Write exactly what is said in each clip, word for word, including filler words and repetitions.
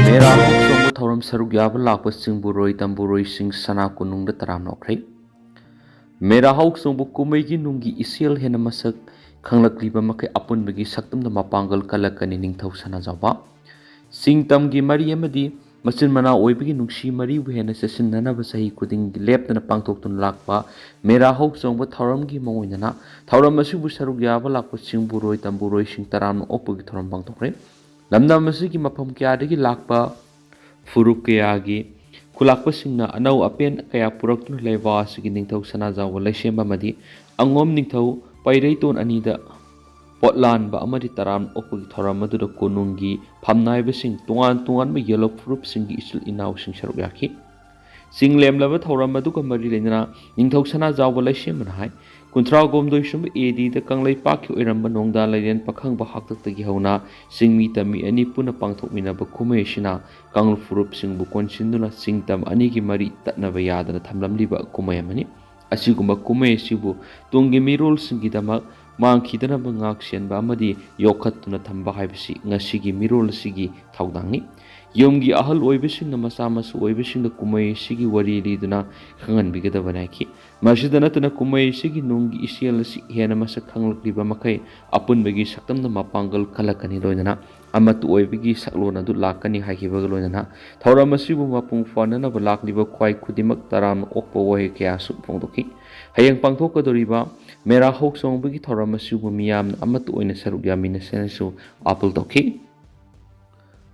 ꯃꯦꯔꯥ ꯍꯧꯆꯣꯡꯕ ꯊꯧꯔꯝ ꯁꯔꯨꯛ ꯌꯥꯕ ꯂꯥꯛꯄ ꯆꯤꯡꯕꯨꯔꯣꯏ ꯇꯝꯕꯨꯔꯣꯏꯁꯤꯡ ꯁꯅꯥ ꯀꯣꯅꯨꯡꯗ ꯇꯔꯥꯝꯅ ꯑꯣꯛꯈ꯭ꯔꯦ꯫ ꯃꯦꯔꯥ ꯍꯧꯆꯣꯡꯕ ꯀꯨꯝꯍꯩꯒꯤ ꯅꯨꯡꯒꯤ ꯏꯆꯦꯜ ꯍꯦꯟꯅ ꯃꯁꯛ ꯈꯪꯂꯛꯂꯤꯕ ꯃꯈꯩ ꯑꯄꯨꯟꯕꯒꯤ ꯁꯛꯇꯝꯗ ꯃꯄꯥꯡꯒꯜ ꯀꯜꯂꯛꯀꯅꯤ꯫ ꯅꯤꯡꯊꯧ ꯁꯅꯥꯖꯥꯎꯕ ꯆꯤꯡ ꯇꯝꯒꯤ ꯃꯔꯤ ꯑꯃꯗꯤ ꯃꯆꯤꯟ ꯃꯅꯥꯎ ꯑꯣꯏꯕꯒꯤ ꯅꯨꯡꯁꯤ ꯃꯔꯤꯕꯨ ꯍꯦꯟꯅ ꯆꯦꯠꯁꯤꯟꯅꯅꯕ ꯆꯍꯤ ꯈꯨꯗꯤꯡꯒꯤ ꯂꯦꯞꯇꯅ ꯄꯥꯡꯊꯣꯛꯇꯨꯅ ꯂꯥꯛꯄ ꯃꯦꯔꯥ ꯍꯧꯆꯣꯡꯕ ꯊꯧꯔꯝꯒꯤ ꯃꯑꯣꯡ ꯑꯣꯏꯅꯅ ꯊꯧꯔꯝ ꯑꯁꯤꯕꯨ ꯁꯔꯨꯛ ꯌꯥꯕ ꯂꯥꯛꯄ ꯆꯤꯡꯕꯨꯔꯣꯏ ꯇꯝꯕꯨꯔꯣꯏꯁꯤꯡ ꯇꯔꯥꯝꯅ ꯑꯣꯛꯄꯒꯤ ꯊꯧꯔꯝ ꯄꯥꯡꯊꯣꯛꯈ꯭ꯔꯦ꯫ ꯂꯝꯗꯝ ꯑꯁꯤꯒꯤ ꯃꯐꯝ ꯀꯌꯥꯗꯒꯤ ꯂꯥꯛꯄ ꯐꯨꯔꯨꯞ ꯀꯌꯥꯒꯤ ꯈꯨꯂꯥꯛꯄꯁꯤꯡꯅ ꯑꯅꯧ ꯑꯄꯦꯟ ꯀꯌꯥ ꯄꯨꯔꯛꯇꯨꯅ ꯂꯩꯕꯥꯛ ꯑꯁꯤꯒꯤ ꯅꯤꯡꯊꯧ ꯁꯅꯥꯖꯥꯎꯕ ꯂꯩꯁꯦꯝꯕ ꯑꯃꯗꯤ ꯑꯉꯣꯝ ꯅꯤꯡꯊꯧ ꯄꯩꯔꯩꯇꯣꯟ ꯑꯅꯤꯗ ꯄꯣꯠꯂꯥꯟꯕ ꯑꯃꯗꯤ ꯇꯔꯥꯝ ꯑꯣꯛꯄꯒꯤ ꯊꯧꯔꯝ ꯑꯗꯨꯗ ꯀꯣꯅꯨꯡꯒꯤ ꯐꯝꯅꯥꯏꯕꯁꯤꯡ, ꯇꯣꯉꯥꯟ ꯇꯣꯉꯥꯟꯕ ꯌꯦꯜꯍꯧ ꯐꯨꯔꯨꯞꯁꯤꯡꯒꯤ ꯏꯆꯤꯜ ꯏꯅꯥꯎꯁꯤꯡ ꯁꯔꯨꯛ ꯌꯥꯈꯤ꯫ ꯆꯤꯡ ꯂꯦꯝꯂꯕ ꯊꯧꯔꯝ ꯑꯗꯨꯒ ꯃꯔꯤ ꯂꯩꯅꯅ ꯅꯤꯡꯊꯧ ꯁꯅꯥꯖꯥꯎꯕ ꯂꯩꯁꯦꯝꯕꯅ ꯍꯥꯏ, ꯀꯨꯟꯊ꯭ꯔꯥ ꯍꯨꯝꯗꯣꯏ ꯁꯨꯕ ꯑꯦ ꯗꯤꯗ ꯀꯪꯂꯩꯄꯥꯛꯀꯤ ꯑꯣꯏꯔꯝꯕ ꯅꯣꯡꯗꯥ ꯂꯥꯏꯔꯦꯟ ꯄꯥꯈꯪꯕ ꯍꯥꯛꯇꯛꯇꯒꯤ ꯍꯧꯅ ꯆꯤꯡꯃꯤ ꯇꯝꯃꯤ ꯑꯅꯤ ꯄꯨꯟꯅ ꯄꯥꯡꯊꯣꯛꯃꯤꯟꯅꯕ ꯀꯨꯝꯍꯩ ꯑꯁꯤꯅ ꯀꯥꯡꯂꯨꯞ ꯐꯨꯔꯨꯞꯁꯤꯡꯕꯨ ꯀꯣꯟꯁꯤꯟꯗꯨꯅ ꯆꯤꯡ ꯇꯝ ꯑꯅꯤꯒꯤ ꯃꯔꯤ ꯇꯠꯅꯕ ꯌꯥꯗꯅ ꯊꯝꯂꯝꯂꯤꯕ ꯀꯨꯝꯍꯩ ꯑꯃꯅꯤ꯫ ꯑꯁꯤꯒꯨꯝꯕ ꯀꯨꯝꯍꯩ ꯑꯁꯤꯕꯨ ꯇꯨꯡꯒꯤ ꯃꯤꯔꯣꯜꯁꯤꯡꯒꯤꯗꯃꯛ ꯃꯥꯡꯈꯤꯗꯅꯕ ꯉꯥꯛ ꯁꯦꯟꯕ ꯑꯃꯗꯤ ꯌꯣꯛꯈꯠꯇꯨꯅ ꯊꯝꯕ ꯍꯥꯏꯕꯁꯤ ꯉꯁꯤꯒꯤ ꯃꯤꯔꯣꯜ ꯑꯁꯤꯒꯤ ꯊꯧꯗꯥꯡꯅꯤ꯫ ꯌꯨꯝꯒꯤ ꯑꯍꯜ ꯑꯣꯏꯕꯁꯤꯡꯅ ꯃꯆꯥ ꯃꯁꯨ ꯑꯣꯏꯕꯁꯤꯡꯗ ꯀꯨꯝꯍꯩ ꯑꯁꯤꯒꯤ ꯋꯥꯔꯤ ꯂꯤꯗꯨꯅ ꯈꯪꯍꯟꯕꯤꯒꯗꯕꯅꯤ ꯍꯥꯏꯈꯤ꯫ ꯃꯁꯤꯗ ꯅꯠꯇꯅ ꯀꯨꯝꯍꯩ ꯑꯁꯤꯒꯤ ꯅꯨꯡꯒꯤ ꯏꯆꯦꯜ ꯑꯁꯤ ꯍꯦꯟꯅ ꯃꯁꯛ ꯈꯪꯂꯛꯂꯤꯕ ꯃꯈꯩ ꯑꯄꯨꯟꯕꯒꯤ ꯁꯛꯇꯝꯗ ꯃꯄꯥꯡꯒꯜ ꯀꯜꯂꯛꯀꯅꯤ, ꯂꯣꯏꯅꯅ ꯑꯃꯠꯇ ꯑꯣꯏꯕꯒꯤ ꯁꯛꯂꯣꯟ ꯑꯗꯨ ꯂꯥꯛꯀꯅꯤ ꯍꯥꯏꯈꯤꯕꯒ ꯂꯣꯏꯅꯅ ꯊꯧꯔꯝ ꯑꯁꯤꯕꯨ ꯃꯄꯨꯡ ꯐꯥꯅꯅꯕ ꯂꯥꯛꯂꯤꯕ ꯈ꯭ꯋꯥꯏ ꯈꯨꯗꯤꯡꯃꯛ ꯇꯔꯥꯝꯅ ꯑꯣꯛꯄ ꯋꯥꯍꯩ ꯀꯌꯥꯁꯨ ꯐꯣꯡꯗꯣꯛꯈꯤ꯫ ꯍꯌꯦꯡ ꯄꯥꯡꯊꯣꯛꯀꯗꯧꯔꯤꯕ ꯃꯦꯔꯥ ꯍꯧꯆꯣꯡꯕꯒꯤ ꯊꯧꯔꯝ ꯑꯁꯤꯕꯨ ꯃꯤꯌꯥꯝꯅ ꯑꯃꯠꯇ ꯑꯣꯏꯅ ꯁꯔꯨꯛ ꯌꯥꯃꯤꯟꯅꯁꯦꯅꯁꯨ ꯑꯥꯄꯤꯜ ꯇꯧꯈꯤ꯫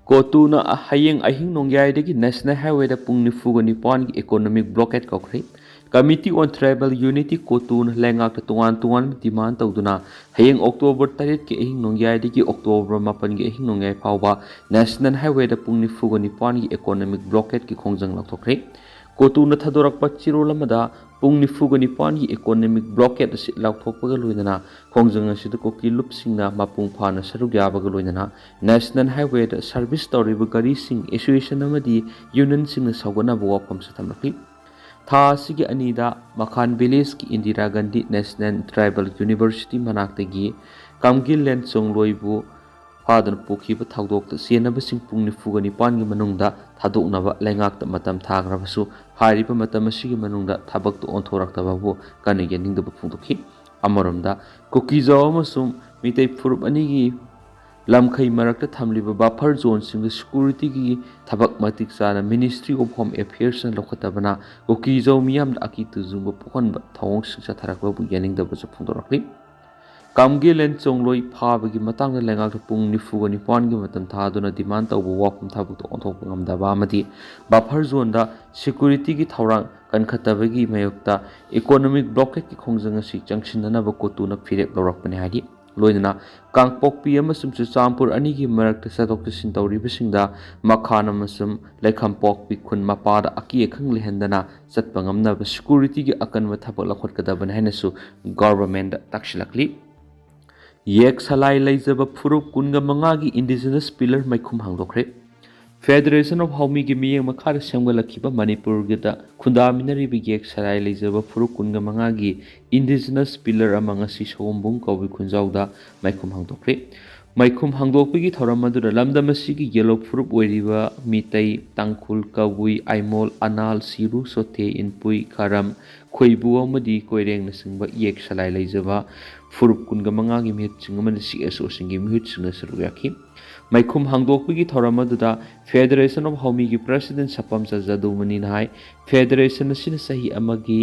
ꯀꯣꯇꯨꯅ ꯍꯌꯦꯡ ꯑꯍꯤꯡ ꯅꯣꯡꯌꯥꯏꯗꯒꯤ National Highwayꯗ ꯄꯨꯡ ꯅꯤꯐꯨꯒ ꯅꯤꯄꯥꯟꯒꯤ economic blockade ꯀꯧꯈ꯭ꯔꯦ꯫ Committee on Tribal Unity ꯀꯣꯇꯨꯅ ꯂꯩꯉꯥꯛꯇ ꯇꯣꯉꯥꯟ ꯇꯣꯉꯥꯟꯕ demand ꯇꯧꯗꯨꯅ ꯍꯌꯦꯡ October ꯇꯔꯦꯠꯀꯤ ꯑꯍꯤꯡ ꯅꯣꯡꯌꯥꯏꯗꯒꯤ October ꯃꯥꯄꯟꯒꯤ ꯑꯍꯤꯡ ꯅꯣꯡꯌꯥꯏ ꯐꯥꯎꯕ National Highwayꯗ ꯄꯨꯡ ꯅꯤꯐꯨꯒ ꯅꯤꯄꯥꯟꯒꯤ economic blockadeꯀꯤ ꯈꯣꯡꯖꯪ ꯂꯥꯎꯊꯣꯛꯈ꯭ꯔꯦ꯫ ꯀꯣꯇꯨꯅ ꯊꯥꯗꯣꯔꯛꯄ ꯆꯦꯔꯣꯜ ꯑꯃꯗ ꯄꯨꯡ ꯅꯤꯐꯨꯒ ꯅꯤꯄꯥꯟꯒꯤ economic blockade ꯑꯁꯤ ꯂꯥꯎꯊꯣꯛꯄꯒ ꯂꯣꯏꯅꯅ ꯈꯣꯡꯖꯪ ꯑꯁꯤꯗ ꯀꯨꯀꯤ ꯂꯨꯞꯁꯤꯡꯅ ꯃꯄꯨꯡ ꯐꯥꯅ ꯁꯔꯨꯛ ꯌꯥꯕꯒ ꯂꯣꯏꯅꯅ National Highwayꯗ service ꯇꯧꯔꯤꯕ ꯒꯥꯔꯤꯁꯤꯡ, association ꯑꯃꯗꯤ unionꯁꯤꯡꯅ ꯁꯧꯒꯠꯅꯕ ꯋꯥꯐꯝꯁꯨ ꯊꯝꯂꯛꯂꯤ꯫ ꯊꯥ ꯑꯁꯤꯒꯤ ꯑꯅꯤꯗ ꯃꯈꯥꯟ ꯚꯤꯂꯦꯖꯀꯤ Indira Gandhi national tribal university ꯃꯅꯥꯛꯇꯒꯤ ꯀꯥꯝꯒꯤꯂꯦꯟ ꯆꯣꯡꯂꯣꯏꯕꯨ ꯐꯥꯗꯨꯅ ꯄꯨꯈꯤꯕ ꯊꯧꯗꯣꯛꯇ ꯆꯦꯟꯅꯕꯁꯤꯡ ꯄꯨꯡ ꯅꯤꯐꯨꯒ ꯅꯤꯄꯥꯟꯒꯤ ꯃꯅꯨꯡꯗ ꯊꯥꯗꯣꯛꯅꯕ ꯂꯩꯉꯥꯛꯇ ꯃꯇꯝ ꯊꯥꯈ꯭ꯔꯕꯁꯨ, ꯍꯥꯏꯔꯤꯕ ꯃꯇꯝ ꯑꯁꯤꯒꯤ ꯃꯅꯨꯡꯗ ꯊꯕꯛꯇꯨ ꯑꯣꯟꯊꯣꯔꯛꯇꯕꯕꯨ ꯀꯟꯅ ꯌꯦꯡꯅꯤꯡꯗꯕ ꯐꯣꯡꯗꯣꯛꯈꯤ꯫ ꯑꯃꯔꯣꯝꯗ, ꯀꯨꯀꯤꯖꯥꯎ ꯑꯃꯁꯨꯡ ꯃꯤꯇꯩ ꯐꯨꯔꯨꯞ ꯑꯅꯤꯒꯤ ꯂꯝꯈꯩ ꯃꯔꯛꯇ ꯊꯝꯂꯤꯕ ꯕꯐꯔ ꯖꯣꯟꯁꯤꯡꯗ ꯁꯦꯀ꯭ꯌꯨꯔꯤꯇꯤꯒꯤ ꯊꯕꯛ ꯃꯇꯤꯛ ꯆꯥꯅ ꯃꯤꯅꯤꯁꯇ꯭ꯔꯤ ꯑꯣꯐ ꯍꯣꯝ ꯑꯦꯐꯤꯌꯔꯁꯅ ꯂꯧꯈꯠꯇꯕꯅ ꯀꯨꯀꯤꯖꯥꯎ ꯃꯤꯌꯥꯝꯗ ꯑꯀꯤ ꯇꯨꯖꯨꯡꯕ ꯄꯣꯛꯍꯟꯕ ꯊꯧꯑꯣꯡꯁꯤꯡ ꯆꯠꯊꯔꯛꯄꯕꯨ ꯌꯥꯅꯤꯡꯗꯕꯁꯨ ꯐꯣꯡꯗꯣꯔꯛꯂꯤ꯫ ꯀꯥꯝꯒꯤꯂꯦꯟ ꯆꯣꯡꯂꯣꯏ ꯐꯥꯕꯒꯤ ꯃꯇꯥꯡꯗ ꯂꯩꯉꯥꯛꯇ ꯄꯨꯡ ꯅꯤꯐꯨꯒ ꯅꯤꯄꯥꯟꯒꯤ ꯃꯇꯝ ꯊꯥꯗꯨꯅ ꯗꯤꯃꯥꯟ ꯇꯧꯕ ꯋꯥꯐꯝ ꯊꯕꯛꯇ ꯑꯣꯟꯊꯣꯛꯄ ꯉꯝꯗꯕ ꯑꯃꯗꯤ ꯕꯐꯔ ꯖꯣꯟꯗ ꯁꯦꯀ꯭ꯌꯨꯔꯤꯇꯤꯒꯤ ꯊꯧꯔꯥꯡ ꯀꯟꯈꯠꯇꯕꯒꯤ ꯃꯥꯌꯣꯛꯇ ꯏꯀꯣꯅꯣꯃꯤꯛ ꯕ꯭ꯂꯣꯀꯦꯠꯀꯤ ꯈꯣꯡꯖꯪ ꯑꯁꯤ ꯆꯪꯁꯤꯟꯅꯅꯕ ꯀꯣꯇꯨꯅ ꯐꯤꯔꯦꯞ ꯂꯧꯔꯛꯄꯅꯤ ꯍꯥꯏꯔꯤ꯫ ꯂꯣꯏꯅꯅ ꯀꯥꯡꯄꯣꯛꯄꯤ ꯑꯃꯁꯨꯡ ꯆꯨꯔꯆꯥꯟꯄꯨꯔ ꯑꯅꯤꯒꯤ ꯃꯔꯛꯇ ꯆꯠꯊꯣꯛ ꯆꯠꯁꯤꯟ ꯇꯧꯔꯤꯕꯁꯤꯡꯗ ꯃꯈꯥꯟ ꯑꯃꯁꯨꯡ ꯂꯩꯈꯥꯝꯄꯣꯛꯄꯤ ꯈꯨꯟ ꯃꯄꯥꯗ ꯑꯀꯤ ꯑꯈꯪ ꯂꯩꯍꯟꯗꯅ ꯆꯠꯄ ꯉꯝꯅꯕ ꯁꯦꯀ꯭ꯌꯨꯔꯤꯇꯤꯒꯤ ꯑꯀꯟꯕ ꯊꯕꯛ ꯂꯧꯈꯠꯀꯗꯕꯅꯤ ꯍꯥꯏꯅꯁꯨ ꯒꯚꯔꯟꯃꯦꯟꯗ ꯇꯥꯛꯁꯤꯜꯂꯛꯂꯤ꯫ ꯌꯦꯛ ꯁꯂꯥꯏ ꯂꯩꯖꯕ ꯐꯨꯔꯨꯞ ꯀꯨꯟꯒ ꯃꯉꯥꯒꯤ ꯏꯟꯗꯤꯖꯤꯅꯁ ꯄꯤꯂꯔ ꯃꯩꯈꯨꯝ ꯍꯥꯡꯗꯣꯛꯈ꯭ꯔꯦ꯫ ꯐꯦꯗꯔꯦꯁꯟ ꯑꯣꯐ ꯍꯥꯎꯃꯤꯒꯤ ꯃꯤꯠꯌꯦꯡ ꯃꯈꯥꯗ ꯁꯦꯝꯒꯠꯂꯛꯈꯤꯕ ꯃꯅꯤꯄꯨꯔꯒꯤꯗ ꯈꯨꯟꯗꯥꯃꯤꯟꯅꯔꯤꯕ ꯌꯦꯛ ꯁꯂꯥꯏ ꯂꯩꯖꯕ ꯐꯨꯔꯨꯞ ꯀꯨꯟꯒ ꯃꯉꯥꯒꯤ ꯏꯟꯗꯤꯖꯤꯅꯁ ꯄꯤꯂꯔ ꯑꯃ ꯉꯁꯤ ꯁꯑꯣꯝꯕꯨꯡ ꯀꯧꯕꯤ ꯈꯨꯟꯖꯥꯎꯗ ꯃꯩꯈꯨꯝ ꯍꯥꯡꯗꯣꯛꯈ꯭ꯔꯦ꯫ ꯃꯩꯈꯨꯝ ꯍꯥꯡꯗꯣꯛꯄꯒꯤ ꯊꯧꯔꯝ ꯑꯗꯨꯗ ꯂꯝꯗꯝ ꯑꯁꯤꯒꯤ ꯌꯦꯜꯂꯣ ꯐꯨꯔꯨꯞ ꯑꯣꯏꯔꯤꯕ ꯃꯤꯇꯩ, ꯇꯥꯡꯈꯨꯜ, ꯀꯕꯨꯏ, ꯑꯥꯏꯃꯣꯜ, ꯑꯅꯥꯜ, ꯁꯤꯔꯨ, ꯁꯣꯊꯦ, ꯏꯟꯄꯨꯏ, ꯈꯥꯔꯝ, ꯈꯣꯏꯕꯨ ꯑꯃꯗꯤ ꯀꯣꯏꯔꯦꯡꯅꯆꯤꯡꯕ ꯌꯦꯛ ꯁꯂꯥꯏ ꯂꯩꯖꯕ ꯐꯨꯔꯨꯞ ꯀꯨꯟꯒ ꯃꯉꯥꯒꯤ ꯃꯤꯍꯨꯠꯁꯤꯡ ꯑꯃꯗꯤ ꯁꯤ ꯑꯦꯁ ꯑꯣꯁꯤꯡꯒꯤ ꯃꯤꯍꯨꯠꯁꯤꯡꯅ ꯁꯔꯨꯛ ꯌꯥꯈꯤ꯫ ꯃꯩꯈꯨꯝ ꯍꯥꯡꯗꯣꯛꯄꯒꯤ ꯊꯧꯔꯝ ꯑꯗꯨꯗ ꯐꯦꯗꯔꯦꯁꯟ ꯑꯣꯐ ꯍꯥꯎꯃꯤꯒꯤ ꯄ꯭ꯔꯦꯁꯤꯗꯦꯟ ꯁꯄꯝꯆ ꯖꯥꯗꯨꯃꯅꯤꯅ ꯍꯥꯏ, ꯐꯦꯗꯔꯦꯁꯟ ꯑꯁꯤꯅ ꯆꯍꯤ ꯑꯃꯒꯤ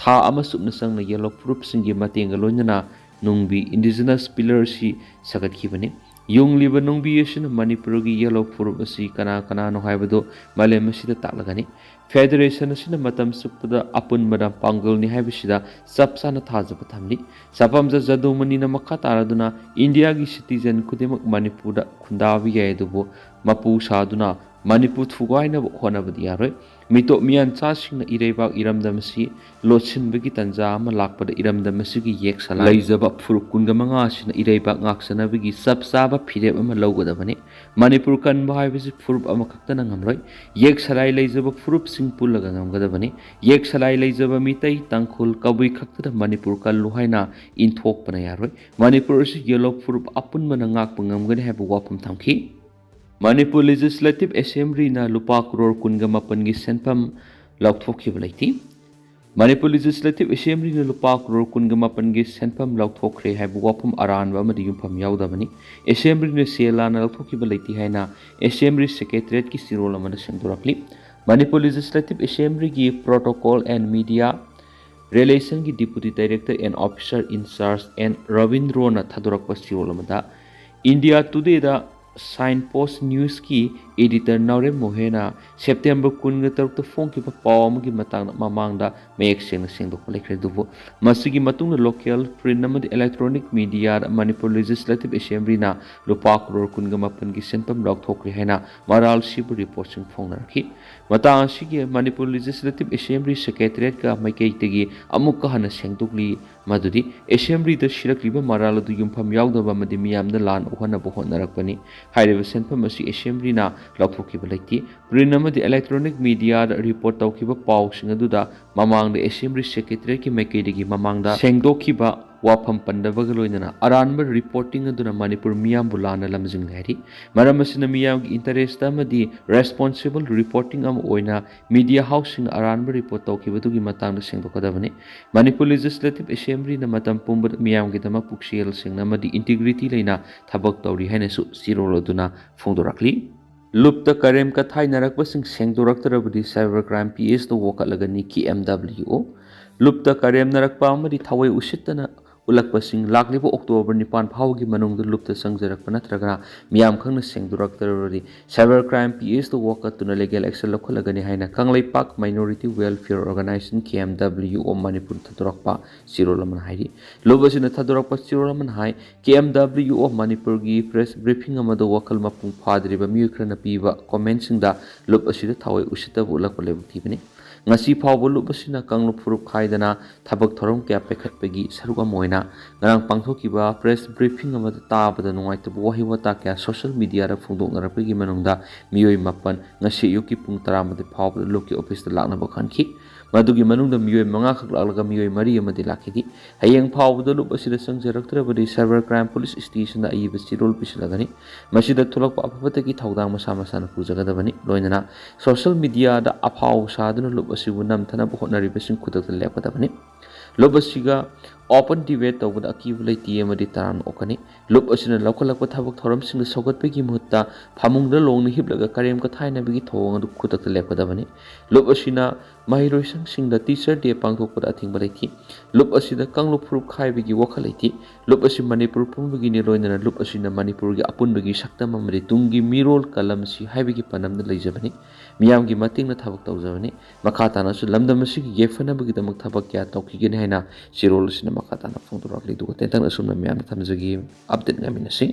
ꯊꯥ ꯑꯃ ꯆꯨꯞꯅ ꯆꯪꯅ ꯌꯦꯜꯂꯣ ꯐꯨꯔꯨꯞꯁꯤꯡꯒꯤ ꯃꯇꯦꯡꯒ ꯂꯣꯏꯅꯅ ꯅꯨꯡꯕꯤ ꯏꯟꯗꯤꯖꯤꯅꯁ ꯄꯤꯂꯔ ꯑꯁꯤ ꯁꯥꯒꯠꯈꯤꯕꯅꯤ꯫ ꯌꯨꯡꯂꯤꯕ ꯅꯨꯡꯕꯤ ꯑꯁꯤꯅ ꯃꯅꯤꯄꯨꯔꯒꯤ ꯌꯦꯜꯂꯣ ꯐꯨꯔꯨꯞ ꯑꯁꯤ ꯀꯅꯥ ꯀꯅꯥꯅꯣ ꯍꯥꯏꯕꯗꯨ ꯃꯥꯂꯦꯝ ꯑꯁꯤꯗ ꯇꯥꯛꯂꯒꯅꯤ꯫ ꯐꯦꯗꯔꯦꯁꯟ ꯑꯁꯤꯅ ꯃꯇꯝ ꯆꯨꯞꯄꯗ ꯑꯄꯨꯟꯕꯗ ꯄꯥꯡꯒꯜꯅꯤ ꯍꯥꯏꯕꯁꯤꯗ ꯆꯞ ꯆꯥꯅ ꯊꯥꯖꯕ ꯊꯝꯂꯤ꯫ ꯁꯄꯝꯆ ꯖꯥꯗꯨꯃꯅꯤꯅ ꯃꯈꯥ ꯇꯥꯔꯗꯨꯅ ꯏꯟꯗꯤꯌꯥꯒꯤ ꯁꯤꯇꯤꯖꯟ ꯈꯨꯗꯤꯡꯃꯛ ꯃꯅꯤꯄꯨꯔꯗ ꯈꯨꯟꯗꯥꯕ ꯌꯥꯏ, ꯑꯗꯨꯕꯨ ꯃꯄꯨ ꯁꯥꯗꯨꯅ ꯃꯅꯤꯄꯨꯔ ꯊꯨꯒꯥꯏꯅꯕ ꯍꯣꯠꯅꯕꯗꯤ ꯌꯥꯔꯣꯏ꯫ ꯃꯤꯇꯣꯞ ꯃꯤꯌꯥꯟꯆꯥꯁꯤꯡꯅ ꯏꯔꯩꯕꯥꯛ ꯏꯔꯝꯗꯝ ꯑꯁꯤ ꯂꯣꯠꯁꯤꯟꯕꯒꯤ ꯇꯥꯟꯖꯥ ꯑꯃ ꯂꯥꯛꯄꯗ ꯏꯔꯝꯗꯝ ꯑꯁꯤꯒꯤ ꯌꯦꯛ ꯁꯂꯥꯏ ꯂꯩꯖꯕ ꯐꯨꯔꯨꯞ ꯀꯨꯟꯒ ꯃꯉꯥ ꯑꯁꯤꯅ ꯏꯔꯩꯕꯥꯛ ꯉꯥꯛꯆꯅꯕꯒꯤ ꯆꯞ ꯆꯥꯕ ꯐꯤꯔꯦꯞ ꯑꯃ ꯂꯧꯒꯗꯕꯅꯤ꯫ ꯃꯅꯤꯄꯨꯔ ꯀꯟꯕ ꯍꯥꯏꯕꯁꯤ ꯐꯨꯔꯨꯞ ꯑꯃꯈꯛꯇꯅ ꯉꯝꯂꯣꯏ꯫ ꯌꯦꯛ ꯁꯂꯥꯏ ꯂꯩꯖꯕ ꯐꯨꯔꯨꯞꯁꯤꯡ ꯄꯨꯜꯂꯒ ꯉꯝꯒꯗꯕꯅꯤ꯫ ꯌꯦꯛ ꯁꯂꯥꯏ ꯂꯩꯖꯕ ꯃꯤꯇꯩ, ꯇꯥꯡꯈꯨꯜ, ꯀꯕꯨꯏ ꯈꯛꯇꯗ ꯃꯅꯤꯄꯨꯔ ꯀꯜꯂꯨ ꯍꯥꯏꯅ ꯏꯟꯊꯣꯛꯄꯅ ꯌꯥꯔꯣꯏ꯫ ꯃꯅꯤꯄꯨꯔ ꯑꯁꯤ ꯌꯦꯜꯂꯣ ꯐꯨꯔꯨꯞ ꯑꯄꯨꯟꯕꯅ ꯉꯥꯛꯄ ꯉꯝꯒꯅꯤ ꯍꯥꯏꯕ ꯋꯥꯐꯝ ꯊꯝꯈꯤ꯫ ꯃꯅꯤꯄꯨꯔ ꯂꯦꯖꯤꯁꯂꯦꯇꯤꯚ ꯑꯦꯁꯦꯝꯕ꯭ꯂꯤꯅ ꯂꯨꯄꯥ ꯀ꯭ꯔꯣꯔ ꯀꯨꯟꯒ ꯃꯥꯄꯟꯒꯤ ꯁꯦꯟꯐꯝ ꯂꯧꯊꯣꯛꯈꯤꯕ ꯂꯩꯇꯦ꯫ ꯃꯅꯤꯄꯨꯔ ꯂꯦꯖꯤꯁꯂꯦꯇꯤꯚ ꯑꯦꯁꯦꯝꯕ꯭ꯂꯤꯅ ꯂꯨꯄꯥ ꯀ꯭ꯔꯣꯔ ꯀꯨꯟꯒ ꯃꯥꯄꯟꯒꯤ ꯁꯦꯟꯐꯝ ꯂꯧꯊꯣꯛꯈ꯭ꯔꯦ ꯍꯥꯏꯕ ꯋꯥꯐꯝ ꯑꯔꯥꯟꯕ ꯑꯃꯗꯤ ꯌꯨꯝꯐꯝ ꯌꯥꯎꯗꯕꯅꯤ꯫ ꯑꯦꯁꯦꯝꯕ꯭ꯂꯤꯅ ꯁꯦꯜ ꯂꯥꯟꯅ ꯂꯧꯊꯣꯛꯈꯤꯕ ꯂꯩꯇꯦ ꯍꯥꯏꯅ ꯑꯦꯁꯦꯝꯕ꯭ꯂꯤ ꯁꯦꯀ꯭ꯔꯦꯇꯔꯤꯌꯦꯠꯀꯤ ꯆꯦꯔꯣꯜ ꯑꯃꯗ ꯁꯦꯡꯗꯣꯔꯛꯂꯤ꯫ ꯃꯅꯤꯄꯨꯔ ꯂꯦꯖꯤꯁꯂꯦꯇꯤꯚ ꯑꯦꯁꯦꯝꯕ꯭ꯂꯤꯒꯤ Protocol and Media Relationꯒꯤ Deputy Director and Officer in Charge N ꯔꯕꯤꯟꯗ꯭ꯔꯣꯅ ꯊꯥꯗꯣꯔꯛꯄ ꯆꯦꯔꯣꯜ ꯑꯃꯗ, ꯏꯟꯗꯤꯌꯥ ꯇꯨꯗꯦꯗ ꯁꯥꯏꯟ ꯄꯣꯁ ꯅ꯭ꯌꯨꯁꯀꯤ ꯑꯦꯗꯤꯇꯔ ꯅꯥꯎꯔꯦꯝ ꯃꯣꯍꯦꯅ ꯁꯦꯞꯇꯦꯝꯕꯔ ꯀꯨꯟꯒ ꯇꯔꯨꯛꯇ ꯐꯣꯡꯈꯤꯕ ꯄꯥꯎ ꯑꯃꯒꯤ ꯃꯇꯥꯡꯗ ꯃꯃꯥꯡꯗ ꯃꯌꯦꯛ ꯁꯦꯡꯅ ꯁꯦꯡꯗꯣꯛꯄ ꯂꯩꯈ꯭ꯔꯦ꯫ ꯑꯗꯨꯕꯨ ꯃꯁꯤꯒꯤ ꯃꯇꯨꯡꯗ ꯂꯣꯀꯦꯜ, ꯄ꯭ꯔꯤꯟ ꯑꯃꯗꯤ ꯏꯂꯦꯛꯇ꯭ꯔꯣꯅꯤꯛ ꯃꯤꯗꯤꯌꯥꯗ ꯃꯅꯤꯄꯨꯔ ꯂꯦꯖꯤꯁꯂꯦꯇꯤꯚ ꯑꯦꯁꯦꯝꯕ꯭ꯂꯤꯅ ꯂꯨꯄꯥ ꯀ꯭ꯔꯣꯔ ꯀꯨꯟꯒ ꯃꯥꯄꯟꯒꯤ ꯁꯦꯟꯐꯝ ꯂꯧꯊꯣꯛꯈ꯭ꯔꯦ ꯍꯥꯏꯅ ꯃꯔꯥꯜ ꯁꯤꯕ ꯔꯤꯄꯣꯔꯠꯁꯤꯡ ꯐꯣꯡꯅꯔꯛꯈꯤ꯫ ꯃꯇꯥꯡ ꯑꯁꯤꯒꯤ ꯃꯅꯤꯄꯨꯔ ꯂꯦꯖꯤꯁꯂꯦꯇꯤꯚ ꯑꯦꯁꯦꯝꯕ꯭ꯂꯤ ꯁꯦꯀ꯭ꯔꯦꯇꯔꯤꯌꯦꯠꯀ ꯃꯥꯏꯀꯩꯗꯒꯤ ꯑꯃꯨꯛꯀ ꯍꯟꯅ ꯁꯦꯡꯗꯣꯛꯂꯤ꯫ ꯃꯗꯨꯗꯤ ꯑꯦꯁꯦꯝꯕ꯭ꯂꯤꯗ ꯁꯤꯔꯛꯂꯤꯕ ꯃꯔꯥꯜ ꯑꯗꯨ ꯌꯨꯝꯐꯝ ꯌꯥꯎꯗꯕ ꯑꯃꯗꯤ ꯃꯤꯌꯥꯝꯗ ꯂꯥꯟ ꯑꯣꯛꯍꯟꯅꯕ ꯍꯣꯠꯅꯔꯛꯄꯅꯤ꯫ ꯍꯥꯏꯔꯤꯕ ꯁꯦꯟꯐꯝ ꯑꯁꯤ ꯑꯦꯁꯦꯝꯕ꯭ꯂꯤꯅ ꯂꯧꯊꯣꯛꯈꯤꯕ ꯂꯩꯇꯦ꯫ ꯄ꯭ꯔꯤꯟ ꯑꯃꯗꯤ ꯏꯂꯦꯛꯇ꯭ꯔꯣꯅꯤꯛ ꯃꯤꯗꯤꯌꯥꯗ ꯔꯤꯄꯣꯔꯠ ꯇꯧꯈꯤꯕ ꯄꯥꯎꯁꯤꯡ ꯑꯗꯨꯗ ꯃꯃꯥꯡꯗ ꯑꯦꯁꯦꯝꯕ꯭ꯂꯤ ꯁꯦꯀ꯭ꯔꯦꯇꯔꯤꯌꯦꯠꯀꯤ ꯃꯥꯏꯀꯩꯗꯒꯤ ꯃꯃꯥꯡꯗ ꯁꯦꯡꯗꯣꯛꯈꯤꯕ ꯋꯥꯐꯝ ꯄꯟꯗꯕꯒ ꯂꯣꯏꯅꯅ ꯑꯔꯥꯟꯕ ꯔꯤꯄꯣꯔꯇꯤꯡ ꯑꯗꯨꯅ ꯃꯅꯤꯄꯨꯔ ꯃꯤꯌꯥꯝꯕꯨ ꯂꯥꯟꯅ ꯂꯝꯖꯤꯡꯂꯦ ꯍꯥꯏꯔꯤ꯫ ꯃꯔꯝ ꯑꯁꯤꯅ ꯃꯤꯌꯥꯝꯒꯤ ꯏꯟꯇꯔꯦꯁꯇ ꯑꯃꯗꯤ ꯔꯦꯁꯄꯣꯟꯁꯤꯕꯜ ꯔꯤꯄꯣꯔꯇꯤꯡ ꯑꯃ ꯑꯣꯏꯅ ꯃꯤꯗꯤꯌꯥ ꯍꯥꯎꯁꯁꯤꯡꯅ ꯑꯔꯥꯟꯕ ꯔꯤꯄꯣꯔꯠ ꯇꯧꯈꯤꯕꯗꯨꯒꯤ ꯃꯇꯥꯡꯗ ꯁꯦꯡꯗꯣꯛꯀꯗꯕꯅꯤ꯫ ꯃꯅꯤꯄꯨꯔ ꯂꯦꯖꯤꯁꯂꯦꯇꯤꯚ ꯑꯦꯁꯦꯝꯕ꯭ꯂꯤꯅ ꯃꯇꯝ ꯄꯨꯝꯕꯗ ꯃꯤꯌꯥꯝꯒꯤꯗꯃꯛ ꯄꯨꯛꯆꯦꯜ ꯁꯦꯡꯅ ꯑꯃꯗꯤ ꯏꯟꯇꯤꯒ꯭ꯔꯤꯇꯤ ꯂꯩꯅ ꯊꯕꯛ ꯇꯧꯔꯤ ꯍꯥꯏꯅꯁꯨ ꯆꯦꯔꯣꯜ ꯑꯗꯨꯅ ꯐꯣꯡꯗꯣꯔꯛꯂꯤ꯫ ꯂꯨꯞꯇ ꯀꯔꯦꯝ ꯀꯊꯥꯏꯅꯔꯛꯄꯁꯤꯡ ꯁꯦꯡꯗꯣꯔꯛꯇ꯭ꯔꯕꯗꯤ ꯁꯥꯏꯕꯔ ꯀ꯭ꯔꯥꯏꯝ ꯄꯤ ꯑꯦꯁꯇ ꯋꯥꯀꯠꯂꯒꯅꯤ ꯀꯦ ꯑꯦꯝ ꯗꯕ꯭ꯂꯤꯌꯨ ꯑꯣ꯫ ꯂꯨꯞꯇ ꯀꯔꯦꯝꯅꯔꯛꯄ ꯑꯃꯗꯤ ꯊꯑꯣꯏ ꯎꯁꯤꯠꯇꯅ ꯎꯠꯂꯛꯄꯁꯤꯡ ꯂꯥꯛꯂꯤꯕ ꯑꯣꯛꯇꯣꯕꯔ ꯅꯤꯄꯥꯟ ꯐꯥꯎꯕꯒꯤ ꯃꯅꯨꯡꯗ ꯂꯨꯞꯇ ꯆꯪꯖꯔꯛꯄ ꯅꯠꯇ꯭ꯔꯒꯅ ꯃꯤꯌꯥꯝ ꯈꯪꯅ ꯁꯦꯡꯗꯣꯔꯛꯇ꯭ꯔꯕꯗꯤ cyber crime PSꯇ ꯋꯥꯀꯠꯇꯨꯅ legal action ꯂꯧꯈꯠꯂꯒꯅꯤ ꯍꯥꯏꯅ Kangleipak Minority Welfare Organisation, KMWO Manipur ꯊꯥꯗꯣꯔꯛꯄ ꯆꯦꯔꯣꯜ ꯑꯃꯅ ꯍꯥꯏꯔꯤ꯫ ꯂꯨꯞ ꯑꯁꯤꯅ ꯊꯥꯗꯣꯔꯛꯄ ꯆꯦꯔꯣꯜ ꯑꯃꯅ ꯍꯥꯏ, KMWO Manipurꯒꯤ press briefing ꯑꯃꯗ ꯋꯥꯈꯜ ꯃꯄꯨꯡ ꯐꯥꯗ꯭ꯔꯤꯕ ꯃꯤꯑꯣꯏ ꯈꯔꯅ ꯄꯤꯕ commentꯁꯤꯡꯗ ꯂꯨꯞ ꯑꯁꯤꯗ ꯊꯋꯥꯏ ꯎꯁꯤꯠꯇꯕ ꯎꯠꯂꯛꯄ ꯂꯥꯏꯕꯛ ꯊꯤꯕꯅꯤ꯫ ꯉꯁꯤ ꯐꯥꯎꯕ ꯂꯨꯞ ꯑꯁꯤꯅ ꯀꯥꯡꯂꯨꯞ ꯐꯨꯔꯨꯞ ꯈꯥꯏꯗꯅ ꯊꯕꯛ ꯊꯧꯔꯝ ꯀꯌꯥ ꯄꯥꯏꯈꯠꯄꯒꯤ ꯁꯔꯨꯛ ꯑꯃ ꯑꯣꯏꯅ ꯉꯔꯥꯡ ꯄꯥꯡꯊꯣꯛꯈꯤꯕ press briefing ꯑꯃꯗ ꯇꯥꯕꯗ ꯅꯨꯡꯉꯥꯏꯇꯕ ꯋꯥꯍꯩ ꯋꯥꯇꯥ ꯀꯌꯥ social mediaꯗ ꯐꯣꯡꯗꯣꯛꯅꯔꯛꯄꯒꯤ ꯃꯅꯨꯡꯗ ꯃꯤꯑꯣꯏ ꯃꯥꯄꯟ ꯉꯁꯤ ꯑꯌꯨꯛꯀꯤ ꯄꯨꯡ ꯇꯔꯥꯃꯥꯊꯣꯏ ꯐꯥꯎꯕꯗ ꯂꯨꯞꯀꯤ officeꯇ ꯂꯥꯛꯅꯕ ꯈꯟꯈꯤ꯫ ꯃꯗꯨꯒꯤ ꯃꯅꯨꯡꯗ ꯃꯤꯑꯣꯏ ꯃꯉꯥꯈꯛ ꯂꯥꯛꯂꯒ ꯃꯤꯑꯣꯏ ꯃꯔꯤ ꯑꯃꯗꯤ ꯂꯥꯛꯈꯤꯗꯦ꯫ ꯍꯌꯦꯡ ꯐꯥꯎꯕꯗ ꯂꯨꯞ ꯑꯁꯤꯗ ꯆꯪꯖꯔꯛꯇ꯭ꯔꯕꯗꯤ cyber crime police stationꯗ ꯑꯏꯕ ꯆꯦꯔꯣꯜ ꯄꯤꯁꯤꯜꯂꯒꯅꯤ꯫ ꯃꯁꯤꯗ ꯊꯣꯛꯂꯛꯄ ꯑꯐꯕꯗꯒꯤ ꯊꯧꯗꯥꯡ ꯃꯁꯥ ꯃꯁꯥꯅ ꯄꯨꯖꯒꯗꯕꯅꯤ꯫ ꯂꯣꯏꯅꯅ social mediaꯗ ꯑꯐꯥꯎ ꯁꯥꯗꯨꯅ ꯂꯨꯞ ꯑꯁꯤꯕꯨ ꯅꯝꯊꯅꯕ ꯍꯣꯠꯅꯔꯤꯕꯁꯤꯡ ꯈꯨꯗꯛꯇ ꯂꯦꯞꯀꯗꯕꯅꯤ꯫ ꯂꯨꯞ ꯑꯁꯤꯒ open debate ꯇꯧꯕꯗ ꯑꯀꯤꯕ ꯂꯩꯇꯦ ꯑꯃꯗꯤ ꯇꯔꯥꯝꯅ ꯑꯣꯛꯀꯅꯤ꯫ ꯂꯨꯞ ꯑꯁꯤꯅ ꯂꯧꯈꯠꯂꯛꯄ ꯊꯕꯛ ꯊꯧꯔꯝꯁꯤꯡꯗ ꯁꯧꯒꯠꯄꯒꯤ ꯃꯍꯨꯠꯇ ꯐꯃꯨꯡꯗ ꯂꯣꯡꯅ ꯍꯤꯞꯂꯒ ꯀꯔꯦꯝ ꯀꯊꯥꯏꯅꯕꯒꯤ ꯊꯧꯑꯣꯡ ꯑꯗꯨ ꯈꯨꯗꯛꯇ ꯂꯦꯞꯀꯗꯕꯅꯤ꯫ ꯂꯨꯞ ꯑꯁꯤꯅ ꯃꯍꯩꯔꯣꯏꯁꯪꯁꯤꯡꯗ Teacher Day ꯄꯥꯡꯊꯣꯛꯄꯗ ꯑꯊꯤꯡꯕ ꯂꯩꯇꯦ꯫ ꯂꯨꯞ ꯑꯁꯤꯗ ꯀꯥꯡꯂꯨꯞ ꯐꯨꯔꯨꯞ ꯈꯥꯏꯕꯒꯤ ꯋꯥꯈꯜ ꯂꯩꯇꯦ꯫ ꯂꯨꯞ ꯑꯁꯤ ꯃꯅꯤꯄꯨꯔ ꯄꯨꯝꯕꯒꯤꯅꯤ, ꯂꯣꯏꯅꯅ ꯂꯨꯞ ꯑꯁꯤꯅ ꯃꯅꯤꯄꯨꯔꯒꯤ ꯑꯄꯨꯟꯕꯒꯤ ꯁꯛꯇꯝ ꯑꯃꯗꯤ ꯇꯨꯡꯒꯤ ꯃꯤꯔꯣꯜ ꯀꯂꯝꯁꯤ ꯍꯥꯏꯕꯒꯤ ꯄꯥꯟꯗꯝꯗ ꯂꯩꯖꯕꯅꯤ꯫ ꯃꯤꯌꯥꯝꯒꯤ ꯃꯇꯦꯡꯅ ꯊꯕꯛ ꯇꯧꯖꯕꯅꯤ꯫ ꯃꯈꯥ ꯇꯥꯅꯁꯨ ꯂꯝꯗꯝ ꯑꯁꯤꯒꯤ ꯌꯥꯏꯐꯅꯕꯒꯤꯗꯃꯛ ꯊꯕꯛ ꯀꯌꯥ ꯇꯧꯈꯤꯒꯅꯤ ꯍꯥꯏꯅ ꯆꯦꯔꯣꯜ ꯑꯁꯤꯅ ꯃꯈꯥ ꯇꯥꯅ ꯐꯣꯡꯗꯣꯔꯛꯂꯤ꯫ ꯑꯗꯨꯒ ꯇꯦꯟꯇꯛꯅ ꯑꯁꯨꯝꯅ ꯃꯌꯥꯝꯗ ꯊꯝꯖꯒꯦ꯫ Update ꯉꯥꯏꯃꯤꯟꯅꯁꯤ꯫